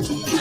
Thank you.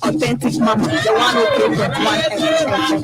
Authentic Mama, the 103.1 FM.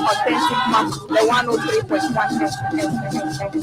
Authentic Mama, the 103.1 FM.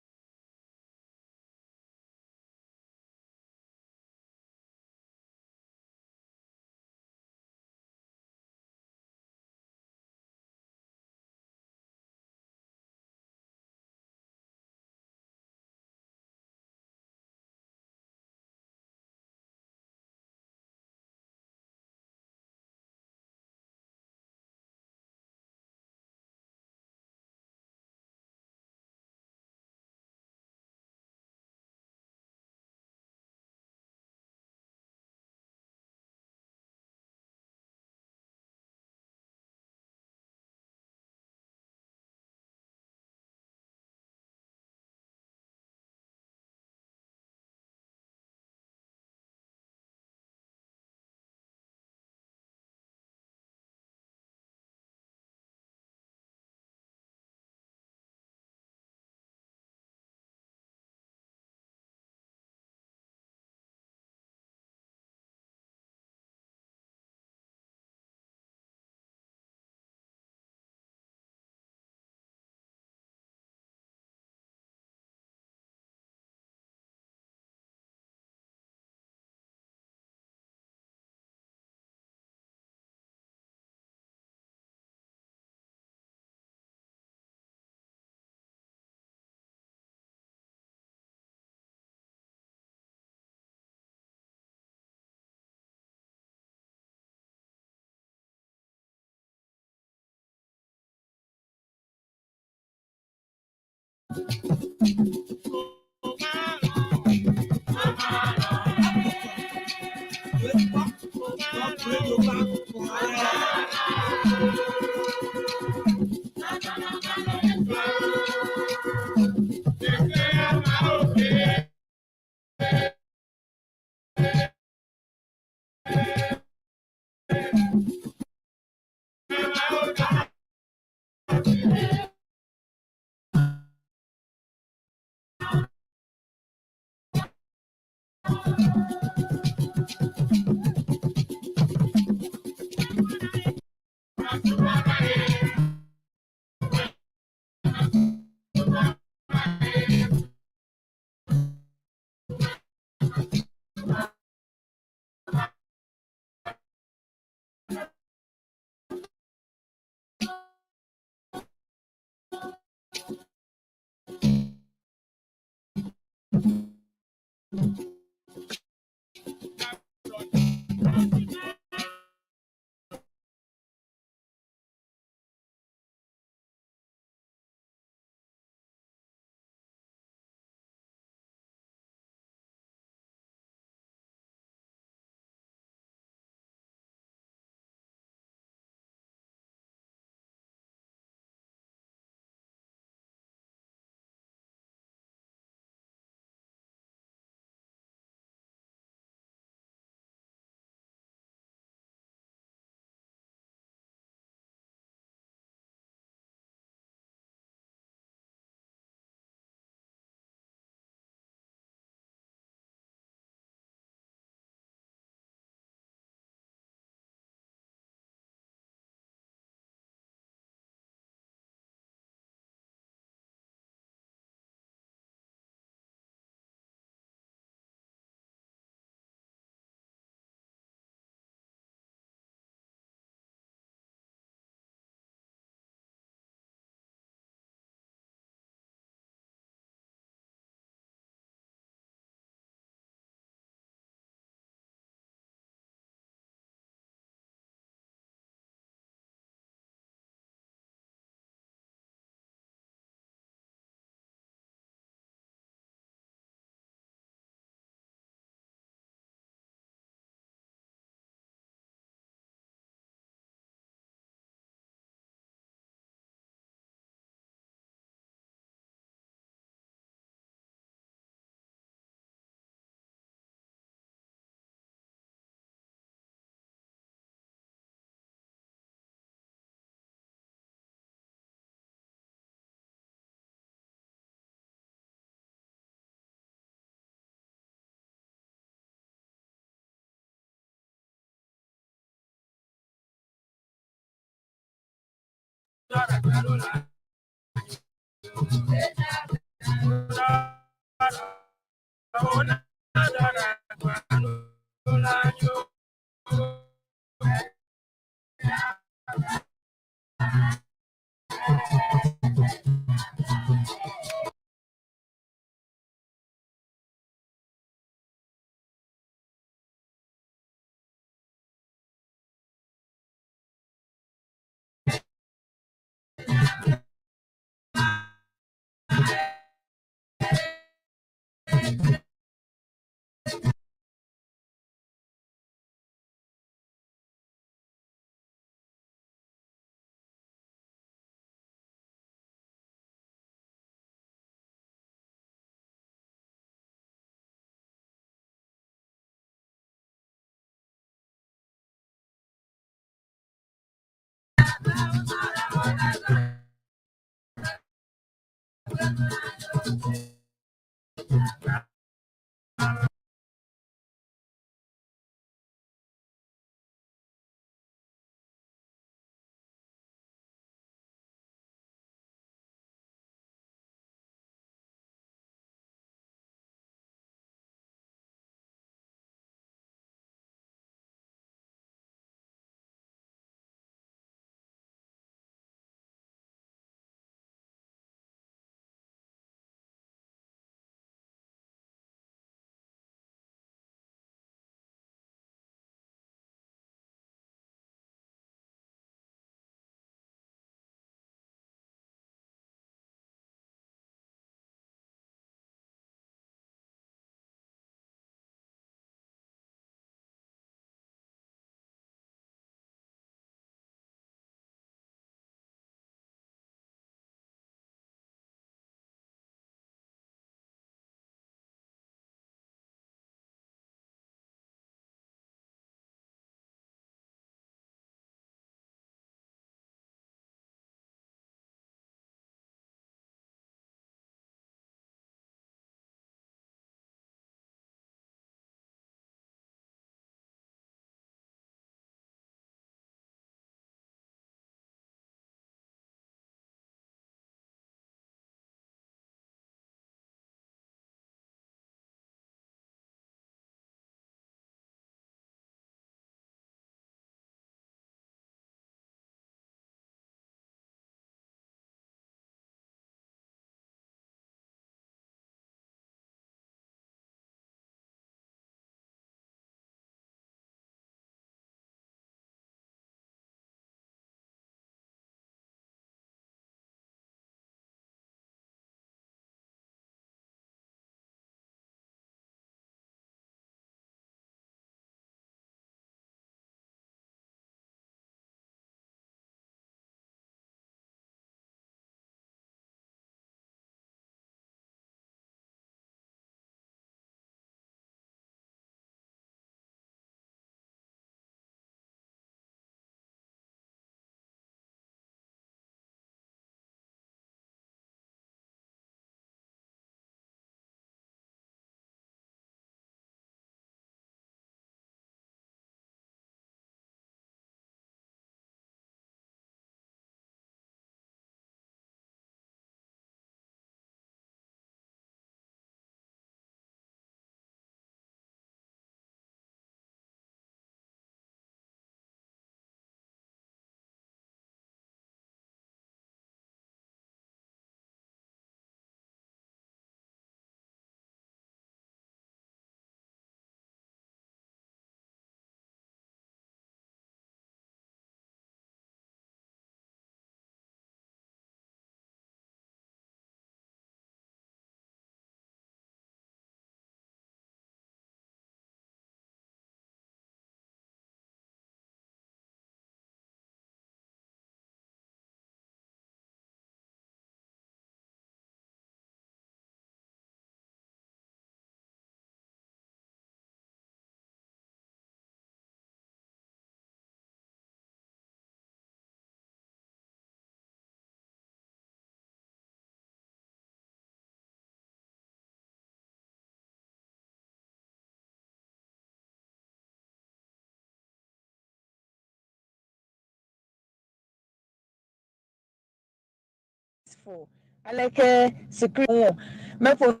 careful. Aleke security ŋu meƒo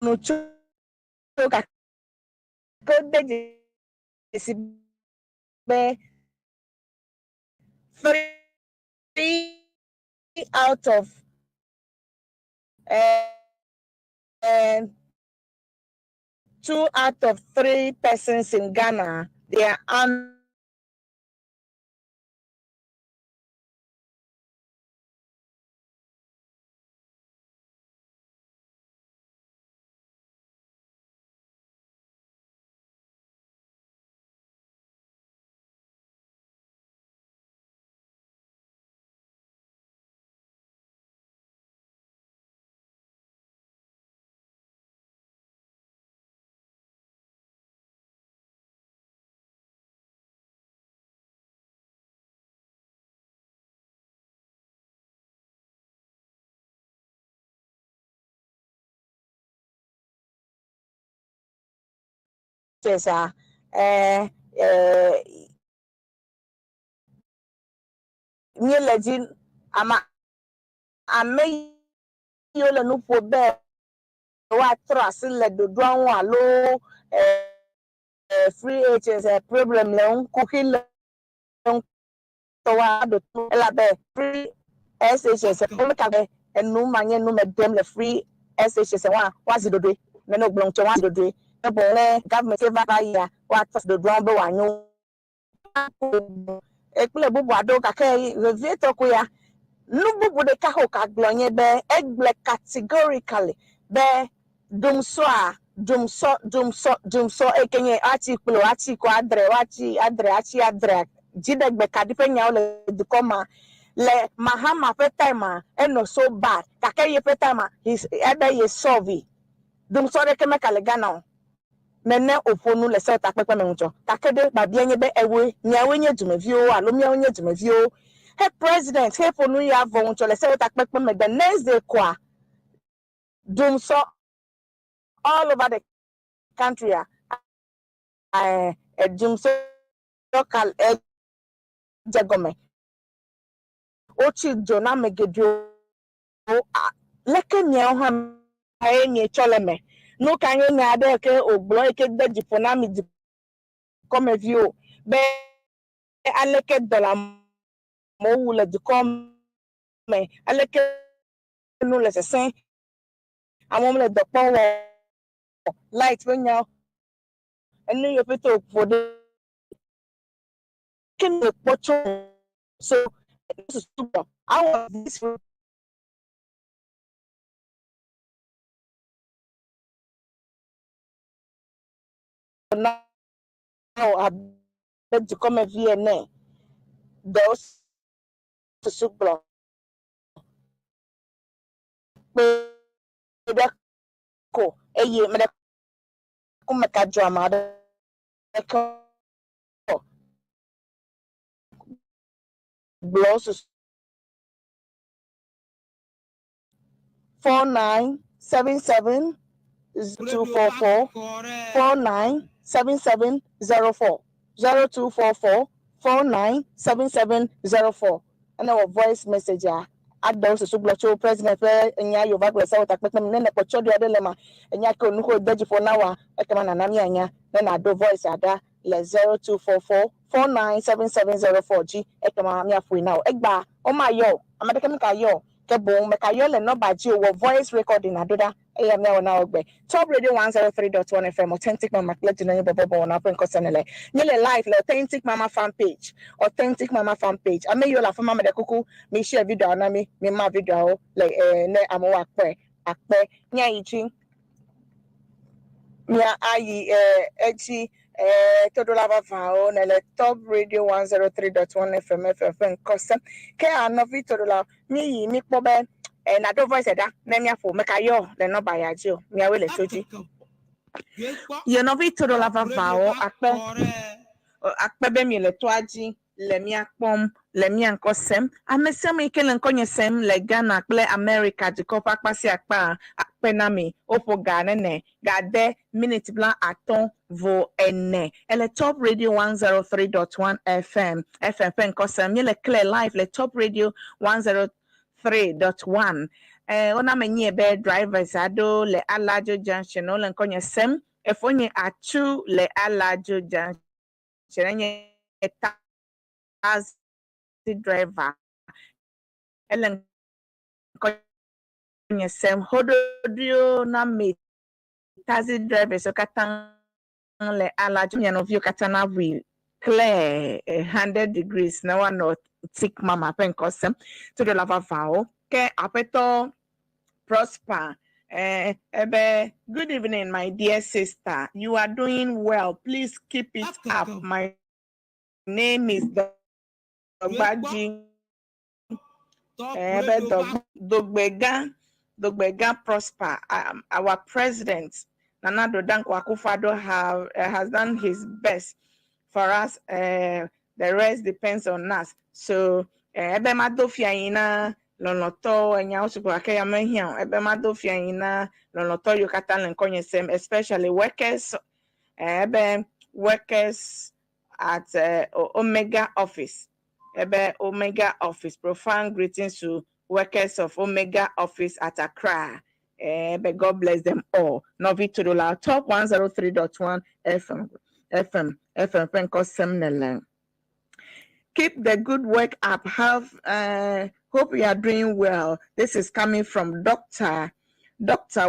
nu tso gake wode dzesi be 3 out of 2 out of 3 persons in Ghana, they are sa míele dzi ama ame yiwo le nu ƒo be woatrɔ asi le ɖoɖoa ŋu alo free agents problem le ŋu kuxi le ŋu tɔ woaɖo to elabe free SHS womeka be enu ma nye nu me dem le free SHS ŋua woazi ɖoɖoe nene wogblɔ ŋutsɔ woazi ɖoɖoe ke boŋ ne government va va yia woatrɔ asi ɖoɖoa ŋu be wòanyo kple bubu aɖewo gake vevietɔ ko ya nu bubu ɖeka ko gagblɔ nye be egblɔe categorically be dumsɔa dumsɔ dumsɔ dumsɔ eyi ke nye woatsi kple woatsi ko adre woatsi adre atsi adre dziɖegbe kaɖi ƒe nyawo le dukɔ ma le Mahama ƒe time enɔ so bad gake yeƒe time ebe ye solve dumsɔ ɖeke meka le Ghana o. Nene wòƒo nu le Sewo takpekpe me ŋutsɔ. Gake ɖe biabia nye be ewoe, miawoe nye dumeviwo alo míawoe nye dumeviwo? He president he ƒo nu ya vɔ ŋutsɔ le Sewo takpekpe me the next day koa, dumsɔ all over the country a, dumsɔ ka edze gɔme. Wotsi dzo na ame geɖewo. Leke miawo hã ye mietsɔ le me? Nu ka nye nya aɖe ke wògblɔ yi ke de dzi ƒo na mi dukɔmeviwo be aleke dɔlamewo wu le dukɔ me, aleke nu le sesẽ, amewo mele dɔ kpɔm wɔ, light ƒe nyawo, enu yiwo ƒete wòƒo ɖe ke miekpɔ tso so susu gbɔ awɔ this now abe dukɔmevi ene ɖewo susu gblɔ kpe ɖe ko eye meɖe ko meka dzɔ ame aɖeke o gblɔ susu 4977 244 497704 0244 497704 ene wɔ voice message a aɖewo susu gblɔ tso president ƒe nya yiwo va gblɔ sewo takpekpe me ne nekpɔ tsɔɖi aɖe le ma enya ke nuxo de dzi ƒo na wa ekema nana mianya ne nàɖo voice aɖa le 0244 497704 dzi ekema miaƒoe na wo egba womayɔ o ame aɖeke meka yɔ o ke boŋ meka yɔ le nɔmba dzi o wɔ voice recording aɖo ɖa eya miawɔ na wo gbe. Top Radio 103.1 FM, Authentic Mama kple Dunanyi bɔbɔbɔ wɔna ƒe ŋkɔsene le míele live le Authentic Mama fan page, Authentic Mama fan page. Ame yiwo le afi ma me ɖe kuku mi share video na mi, mi ma videoawo le ne amewo akpɔe akpe míayi dzi mia ayi edzi toɖola vavãwo ne le Top Radio 103.1 FM FM ƒe ŋkɔse ke anɔvi toɖola míyi míkpɔ be nàɖo voice ɖa ne míaƒo meka yɔ le nɔmba ya dzi o miawoe le to dzi. Ye nɔvi toɖola vavãwo akpe akpe be mi le toa dzi le mía kpɔm le mía ŋkɔ sem. Ame sia ame yi ke le ŋkɔnye sem le Ghana kple America dukɔ ƒe akpa sia akpa akpe na mi. Woƒo ga nene gade miniti 54. Ele Top Radio 103.1 FM FM ƒe ŋkɔ sem. Míele clear live le Top Radio 103.1. Wona menye be drivers aɖewo le Alajo Junction wole ŋkɔnye sem. Efonye Atsu le Alajo Junction enye taxi driver. Ele ŋkɔnye sem. Xoɖoɖoewo na me taxi drivers wo katã le Alajo. Mia nɔviwo katã na ʋui clear 100 degrees na woanɔ tik mama ƒe ŋkɔ sem. Toɖola vavawo ke aƒetɔ Prosper. Ebe, good evening, my dear sister. You are doing well. Please keep it up. My name is Dogbaji. Ebe Dogbega, Dogbega Prosper. Our president, Nana Addo Dankwa Akufo-Addo, has done his best for us. The rest depends on us. So, ebe madofia yina lɔlɔtɔ enyawo sukuu ake ya mehiã o. Ebe madofia yina lɔlɔtɔ yiwo katã le ŋkɔnye sem, especially workers, ebe workers at Omega office. Ebe Omega office. Profound greetings to workers of Omega office at Accra. Ebe God bless them all. Nɔvi Todola Top 103.1 FM FM FM ƒe ŋkɔ sem nele. Keep the good work up. Have hope you are doing well. This is coming from Dr.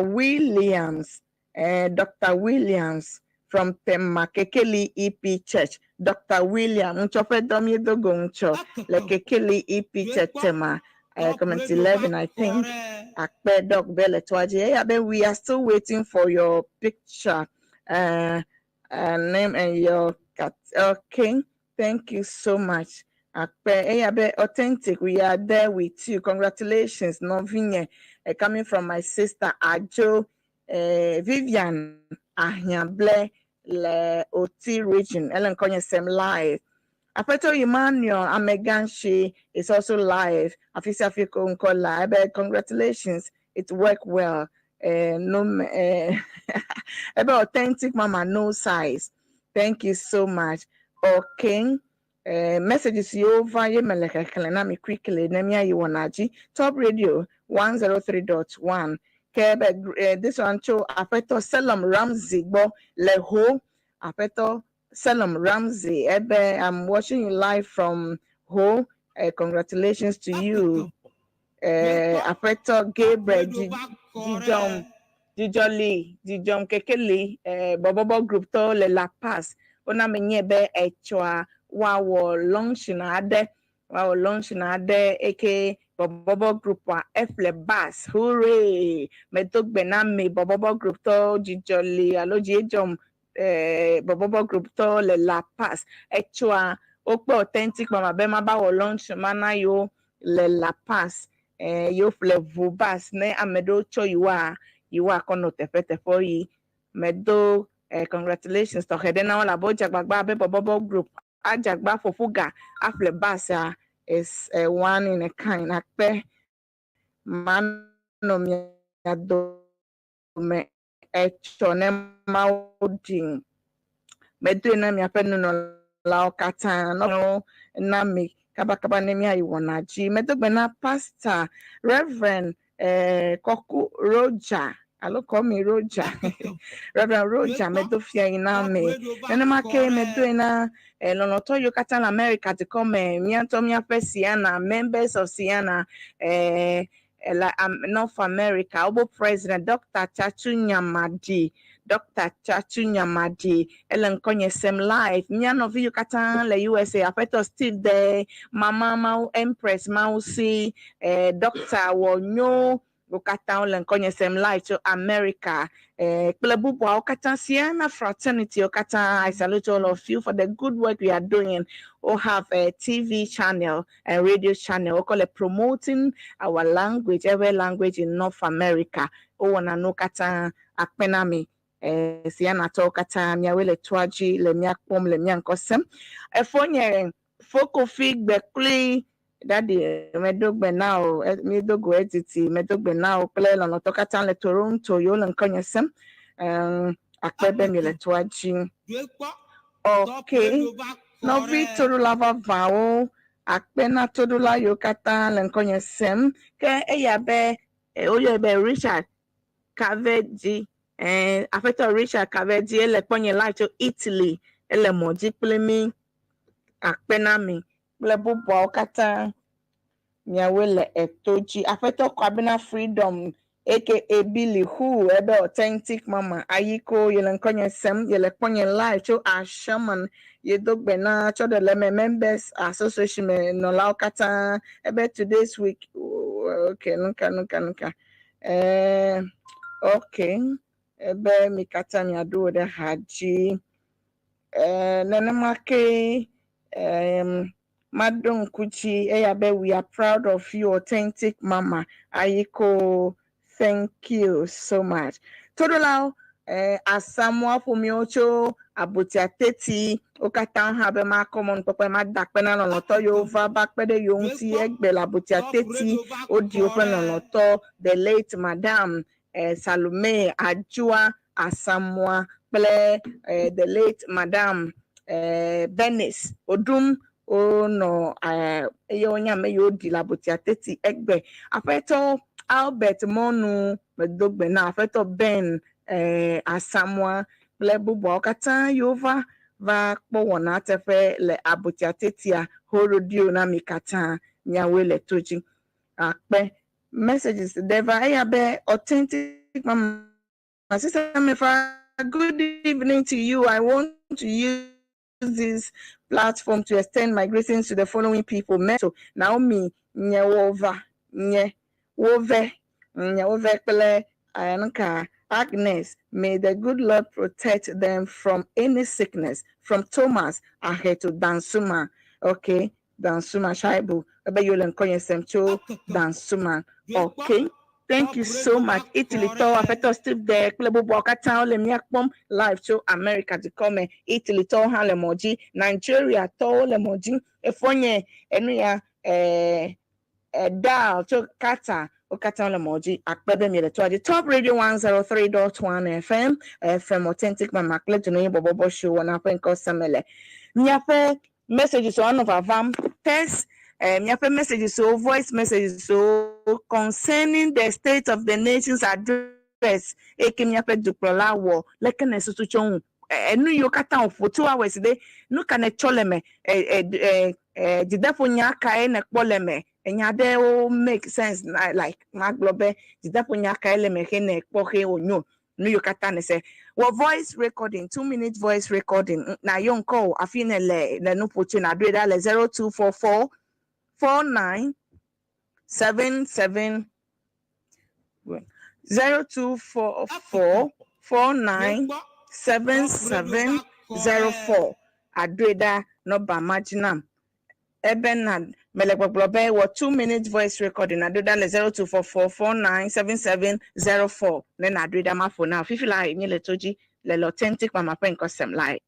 Williams. Dr. Williams from Tema Kekeli EP Church. Dr. William, ŋutsɔ ƒe dɔ míedo go ŋutsɔ le Kekeli EP Church Tema. Comment 11, I think. Akpe Doc Bele Twaji. Eya be we are still waiting for your picture, name and your cat. Okay, thank you so much. Akpe eya be authentic. We are there with you. Congratulations, Novinye. Coming from my sister Ajo Vivian Ahiable le Oti region. Ellen Konye sem live. Apeto Emmanuel Ameganshi is also live. Afisi Afiko Nko live. Congratulations. It worked well. No, ebe authentic mama, no size. Thank you so much. Okay. Messages over ye meleke na mi quickly na mi ayi wanaji. Top Radio 103.1. Kebe this one too Apeto Selam Ramsey bo leho Apeto Selam Ramsey. Ebe I'm watching you live from Ho. Congratulations to you. Apeto Gabriel Dijom Dijoli Dijom Kekeli Bobobo Group to le La Paz. Ona menye be etsɔa woawɔ launch na aɖe woawɔ launch na aɖe eke Bobobo Group a eƒle bus. Hooray! Medo gbe na mi Bobobo Group tɔ Dzidzɔli alo Dziedzɔm Bobobo Group tɔ le La Paz. Etsɔa wokpe authentic mama be ma ba wɔ launch ma na yewo le La Paz. Yewo ƒle ʋu bus ne ame ɖewo tsɔ yewoa yewoakɔ nɔ teƒe teƒewo yi. Medo congratulations tɔxɛ ɖe na wo labe wodze agbagba abe Bobobo Group adzagba ƒoƒu ga aƒle bus a is one in a kind. Akpe manɔ mia dome etsɔ ne Mawu ɖi. Medoe na miaƒe nunɔlawo katã nɔwo na mi kabakaba ne miayi wɔna dzi. Medo gbe na Pastor Reverend Kɔku Roger alo call me Roger, Reverend Roger medo fia yi na me. Nenema ke medoe na lɔlɔtɔ yiwo katã le America dukɔ me, míatɔ míaƒe Siana, members of Siana la North America, wobo president Dr. Chachu Nyamadi, Dr. Chachu Nyamadi, ele ŋkɔnye sem live. Mía nɔvi yiwo katã le USA, Aƒetɔ Steve de, Mama Mawu Empress Mawusi, Dr. Wɔnyo, wo katã wole ŋkɔnye sem live tso America. Kple bubuawo katã, Siena fraternity wo katã, I salute all of you for the good work we are doing. We have a TV channel and radio channel. We call it promoting our language, every language in North America. Wowɔna nu katã akpe na mi. Siena tɔwo katã miawoe le toa dzi le mía kpɔm le mía ŋkɔ sem. Efonye Fokofi Gbekli dadi medo gbe na o míedo go etiti medo gbe na o kple lɔlɔtɔ katã le Toronto yewo le ŋkɔnye sem. Akpe be mi le toa dzi. Ok, nɔvi toɖola vavãwo. Akpe na toɖola yiwo katã le ŋkɔnye sem. Ke eya be woyɔe be Richard Kavedi. Aƒetɔ Richard Kavedi ele kpɔnye live tso Italy. Ele mɔ dzi kpli mí. Akpe na mi kple bubuawo katã. Miawoe le eto dzi. Aƒetɔ Kwabena Freedom aka Billy Who ebe Authentic Mama Ayiko yele ŋkɔnye sem yele kpɔnye live tso Ashaiman yedo gbe na tsɔ ɖe le eme Members Association me nɔlawo katã ebe today's week okay nuka nuka nuka okay ebe mi katã miaɖo wo ɖe ha dzi nenema ke maɖo ŋku dzi eya be we are proud of you Authentic Mama Ayiko thank you so much. Toɖolawo Asamoah ƒomewo tso Abotia teti wo katã hã be makɔ mɔnukpɔkpɔe mada akpe na lɔlɔ̃tɔ yiwo va va kpe ɖe yewo ŋuti egbe le Abotia teti woɖi woƒe lɔlɔ̃tɔ the late Madam Salome Adjoa Asamoah kple the late Madam Bernice Odum wonɔ eye wonye ame yiwo ɖi le Abotia teti egbe. Aƒetɔ Albert Mɔnu medo gbe na Aƒetɔ Ben Asamoah kple bubuawo katã yiwo va va kpɔ wɔna teƒe le Abotia tetia ho radio na mi katã miawoe le to dzi. Akpe messages ɖe va eya be Authentic Mama Sister Mefa, good evening to you. I want to use this platform to extend my greetings to the following people. So Naomi Nyewova Nyewove Nyewove kple Nka Agnes. May the good Lord protect them from any sickness. From Thomas Aheto Dansuma. Okay, Dansuma Shaibu. Ebe yole nkonye semcho Dansuma. Okay. Thank you so much. Italy tɔ Aƒetɔ Steve de kple bubuawo katã wole mía kpɔm live tso America dukɔ me. Italy tɔwo hã le mɔ dzi. Nigeria tɔwo le mɔ dzi. Efɔ nye enu ya Dal tso Qatar wo katã wole mɔ dzi. Akpe be miele toa dzi. Top Radio 103.1 FM, FM Authentic Mama kple Dunu bɔbɔbɔ show wɔna ƒe ŋkɔ seme le. Miaƒe messages anɔ vavam. Text miaƒe messages o voice messages o concerning the state of the nation's address eke miaƒe dukplɔla wɔ leke ne susu tso ŋu enu yiwo katã wòƒo 2 hours ɖe nu ka ne tsɔ le me dzideƒonya kae ne kpɔ le me enya ɖewo make sense na like magblɔ be dzideƒonya kae le me he ne kpɔ he wònyo nu yiwo katã ne se wɔ voice recording 2 minute voice recording na yɔ ŋkɔ o afi ne le le nu ƒo tso na ɖoe ɖa le 0244 49 77 0244 49 7704 aɖoe ɖa nɔba ma dzi nam ebe na mele gbɔgblɔ be wɔ 2 minute voice recording aɖoe ɖa le 0244 49 7704 ne na ɖoe ɖa ma ƒo na fifi la nye le to dzi le le Authentic Mama ƒe ŋkɔ sem live.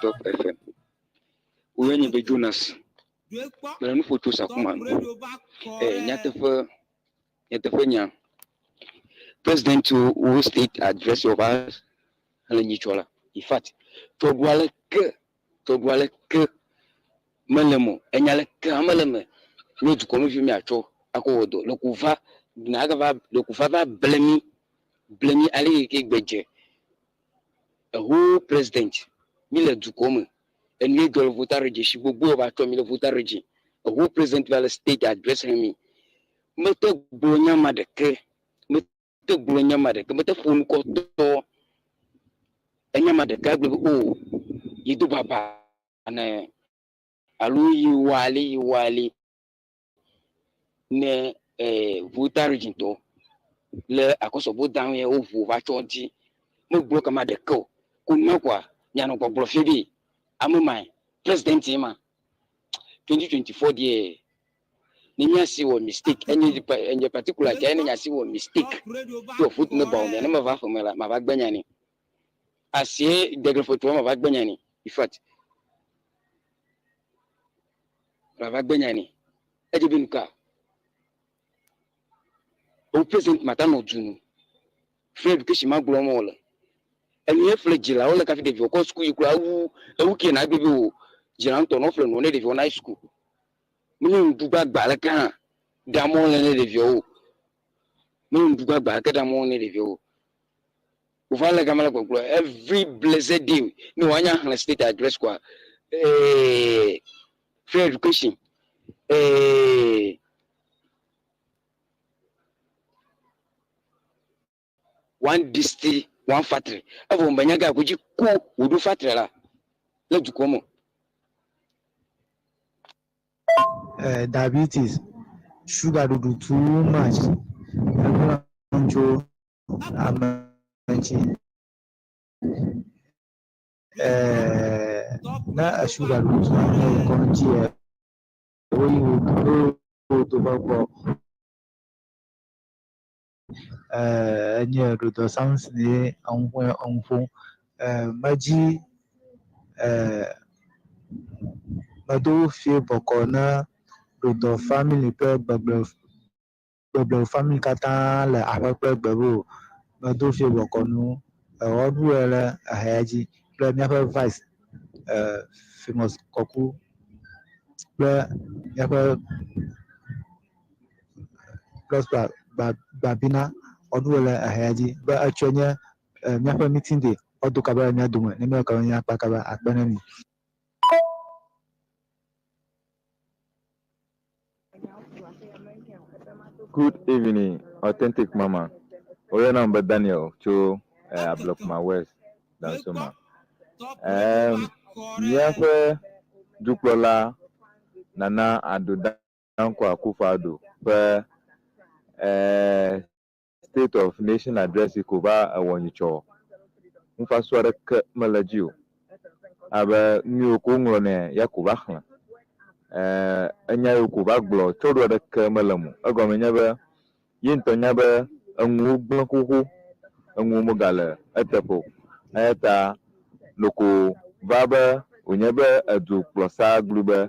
Top FM. Woyɔ nye be Jonas. Mele nu ƒo tso Sakuma nu. Eh, nyateƒe, nyateƒe nya. President wo state address wɔ va le nyitsɔ la. In fact, tɔɖu aleke, tɔɖu aleke mele me o. Enya aleke hã mele me. Míwo dukɔmeviwo míatsɔ akɔ wɔ dɔ. Ɖeko va, nagava, ɖeko va va ble mí, ble mí ale yi ke gbedze. A whole president mi le dukɔ me enu ye dzɔ le voter registry gbogbo va tsɔ mi le voter registry a whole president va le state address mi mete gblɔ nya ma ɖeke mete gblɔ nya ma ɖeke mete ƒo nu kɔtɔ enya ma ɖeke gblɔ be o yi do baba ne alo yi wɔ ale yi wɔ ale ne eh, Volta region tɔ le akɔsɔbo dan ye woʋu va tsɔ ŋuti megblɔ kama ɖeke o ko nua koa mianɔ gbɔgblɔ fie be ame ma president ye ma 2024 deɛ ne miasi wɔ mistake enye enye particular dza ne miasi wɔ mistake to vote ne ba o mia ne meva aƒeme la mava gbe nya nɛ asie deglefo mava gbe nya nɛ in fact Vava gbe nya nɛ. Edze be nuka? Wo president mata nɔ du nu. Free education ma gblɔm wole. Enu ye ƒle dzilawo le kafi ɖeviwo kɔ suku yi kura ewu ewu ke na gbe be o dzila ŋutɔ nɔ ƒle nuwo ne ɖeviwo na yi suku. Menye nuɖugbagba ɖeke hã ɖam wole ne ɖeviwo o. Menye nuɖugbagba ɖeke ɖam wole ne ɖeviwo o. Wova le gama le gbɔgblɔ every blessed day ne woanya xlẽ state address koa ee free education ee one district one factory evɔ menya ga ko dzi ko wòɖo factory la le dukɔ me. Eh, diabetes, sugar ɖuɖu too much, egblẽ nu tso ame ŋuti. Eh, ne sugar ɖuɖu too much ne wokɔ ŋuti woyi wo doƒe gbɔ. Eh, enye ɖodɔ Samson ye eŋu eŋu ƒom. Eh, medzi eh, medo fie bɔkɔ ne ɖodɔ family kple gbegble gbegble family katã le aƒe kple gbe be o. Medo fie bɔkɔ nu ewɔ ɖu le ehea dzi kple míaƒe vice eh, famous kɔku kple míaƒe Prosper Gbabina woɖu le ehea dzi be etsɔe nye míaƒe meeting day woado kaba le mía dome ne míawɔ kaba míakpa kaba akpe ne mi. Good evening, authentic mama. Woyɔnam be Daniel tso eh, Ablekuma West, Dansoma. Um, míaƒe dukplɔla Nana Addo Dankwa Akufo-Addo ƒe eh, State of Nation Address yi ko va ewɔ nyitsɔ. Nufasu aɖeke mele edzi o. Abe nu yiwo ko woŋlɔ nɛ ya ko va xlẽ. Eh, enya yiwo ko va gblɔ tsɔɖu aɖeke mele eme o. Egɔme nye be ye ŋutɔ nya be enuwo gblẽ xoxo, enuwo megale eteƒe o. Eya ta ɖeko va be wònye be edukplɔsa gblɔe be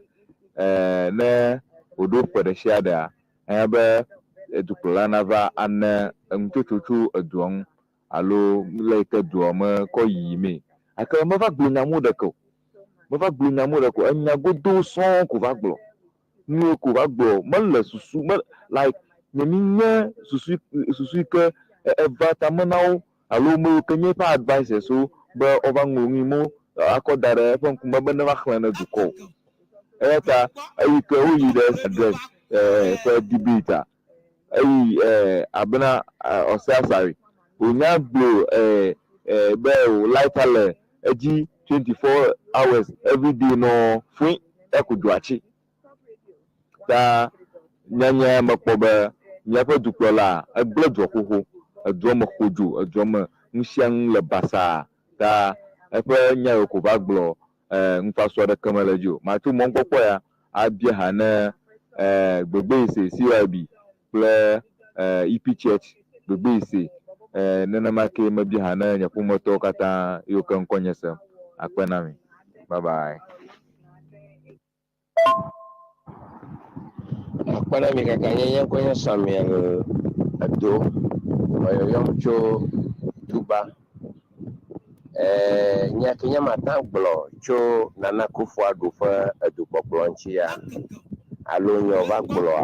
eh, ne wòɖo ƒe ɖe sia ɖea, ehiã be edukplɔla nava ane enutsotso tso edua ŋu alo le yi ke dua me kɔ yiyimee. Gake meva gblɔ nya mawo ɖeke o. Meva gblɔ nya mawo ɖeke o. Enya godoo sɔŋ ko va gblɔ. Nu yiwo ko va gblɔ mele susu me like nye mi nye susu susu yi ke eva tame na wo alo ame yiwo ke nye eƒe advisors wo be woava ŋlɔ nu yi mo akɔ da ɖe eƒe ŋkume be neva xlẽ ne dukɔ o. Eya ta eyi ke woyi ɖe address ƒe debate a eyi abena Ɔsɛ Asare wònya gblɔ be o light le edzi 24 hours everyday nɔ fui eku dzoa tsi. Ta nyanya mekpɔ be míaƒe dukplɔla egblẽ dua xoxo, edua me xo dzo, edua me nusianu le basaa. Ta eƒe nya yiwo ko va gblɔ nufasu aɖeke mele edzi o. Matso mɔnukpɔkpɔ ya abia ha ne Gbegbeyese CYB kple EP Church Gbegbeyese. Nenema kee mebia ha ne nye ƒometɔwo katã yiwo ke ŋkɔnye sem. Akpe na mi. Bye bye. Akpe ɖe mi kaka nye nye ŋkɔe nye Samuel Edo. Meyɔyɔm tso Tuba. Ee, nya ke nye mate gblɔ tso Nana Akufo-Addo ƒe edukpɔkplɔ ŋutia alo nye wòva gblɔa,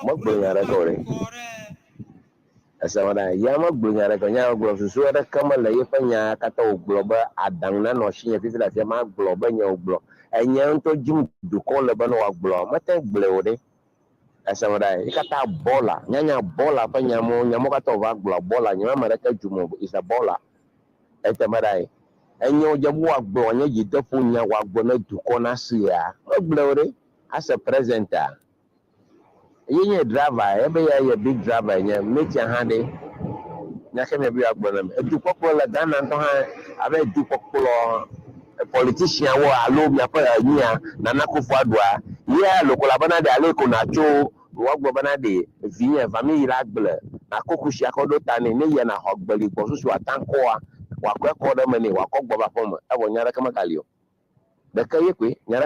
megblɔ nya aɖeke o ɖe. Ese me ɖa, ya megblɔ nya aɖeke o. Nya wògblɔ susu aɖeke mele yeƒe nya katã wògblɔ be aɖaŋu nanɔ asinye fifi le afia magblɔ be nye wògblɔ. Enye ŋutɔ dzim dukɔ le be ne wòagblɔ, mete ŋu gblɔe o ɖe. Ese me ɖa, yi katã bɔla, nyanya bɔla ƒe nya mawo, nya mawo katã wòva gblɔa, bɔla, nye ame aɖeke dzum o, is a bɔla. Ete me ɖa, enye wòdze be wòagblɔ nye dzideƒo nya wòagblɔ ne dukɔ nasea, megblɔe o ɖe. Ase present-a, ye nye driver, ebe ya ye big driver nye, metia hã ɖe. Nya ke miabe yewoagblɔ na mi. Edukpɔkplɔ le Ghana ŋutɔ hã abe dukpɔkplɔ politicianwo alo miaƒe enyia Nana Akufo-Addoa ye loko elabena ɖe ale ko natso woagblɔ bena ɖe vinye va mi yi ɖe agble nakɔ kusi akɔ ɖo ta nɛ ne yia naxɔ gbeli gbɔsusu ataŋkɔa wòakɔe kɔ ɖe eme nɛ wòakɔ gbɔ va aƒeme evɔ nya ɖeke megali o. Ɖeke ye koe nya ɖeke.